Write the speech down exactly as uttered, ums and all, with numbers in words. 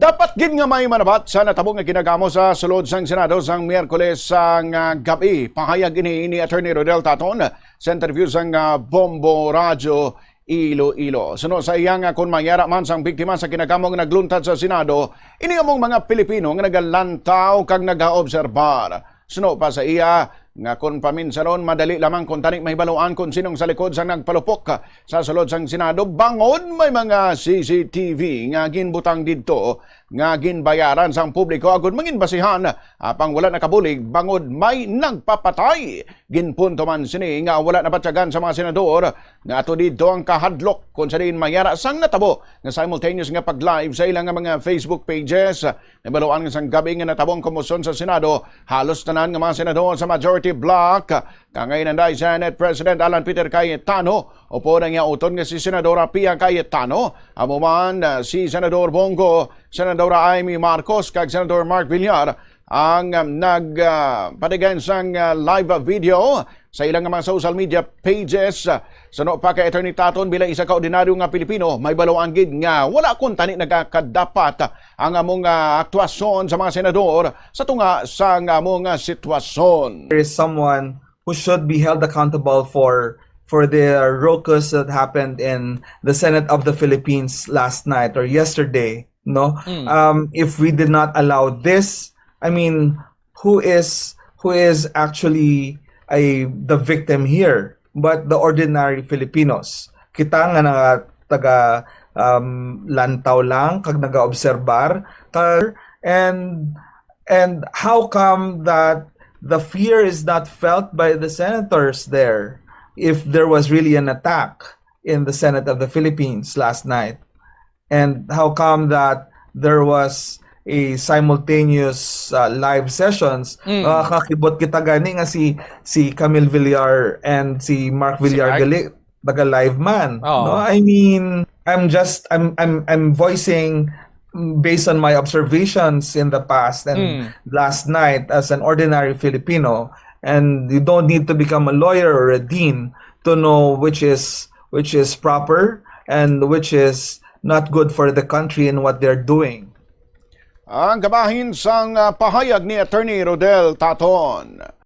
Dapat gid nga may manabat sa natabo nga ginagamo sa sulod sang Senado sang Miyerkules sang, ah, gab-i. Pahayag ini ni Attorney Rodel Taton sa interview sang, ah, Bombo Radyo Iloilo. Suno sa iya nga, kon may ara man sang biktima sa ginagamo nga nagluntad sa Senado, ini among mga Pilipino nga nagalantaw kag nagaobserbar. Suno pa sa iya nga, kon paminsanon, madali lamang kon tani mahibaluan kon sinong sa likod sang nagpalupok sa sulod sang Senado, bangod may mga C C T V nga ginbutang didto nga ginbayaran sang publiko agud mangin basihan, apang wala nakabulig bangod may nagpapatay. Ginpunto man sini nga wala nabatyagan sa mga senador nga ato didto ang kahadlok kon sa diin may ara sang natabo nga simultaneous nga pag-live sa ilang nga mga Facebook pages. Nabaluan nga sang gab-i nga natabo ang komosyon sa Senado, halos tanan nga mga senador sa majority bloc, kangay nanday Senate President Alan Peter Cayetano, upod ang iya utod nga si Senadora Pia Cayetano, amo man, ah, si Senador Bong Go, Senadora Imee Marcos, kag Senador Mark Villar, ang, um, nag, ah, patigan sang, ah, live video sa ilang mga social media pages. Suno pa kay Attorney Taton, bilang isa ka ordinaryo nga Pilipino, mahibaluan gid nga wala kuntani nagakadapat ang among, ah, aktuasyon sa mga senador sa tunga sang among, ah, sitwasyon. There is someone who should be held accountable for for the ruckus that happened in the Senate of the Philippines last night or yesterday, no? Mm. Um, if we did not allow this, I mean, who is who is actually a the victim here but the ordinary Filipinos? Kita nga nga taga, um, lantaw lang kag nagaobserbar, kag, and and how come that the fear is not felt by the senators there if there was really an attack in the Senate of the Philippines last night? And how come that there was a simultaneous, uh, live sessions? Mm. Nakakakibot kita gani nga si si Camille Villar and si Mark Si Villar Mark? gali taga-live man, Oo. no? I mean, I'm just I'm I'm I'm voicing, mm, based on my observations in the past and Mm. last night as an ordinary Filipino, and you don't need to become a lawyer or a dean to know which is which is proper and which is not good for the country and what they're doing. Ang kabahin sang, ah, pahayag ni Attorney Rodel Taton.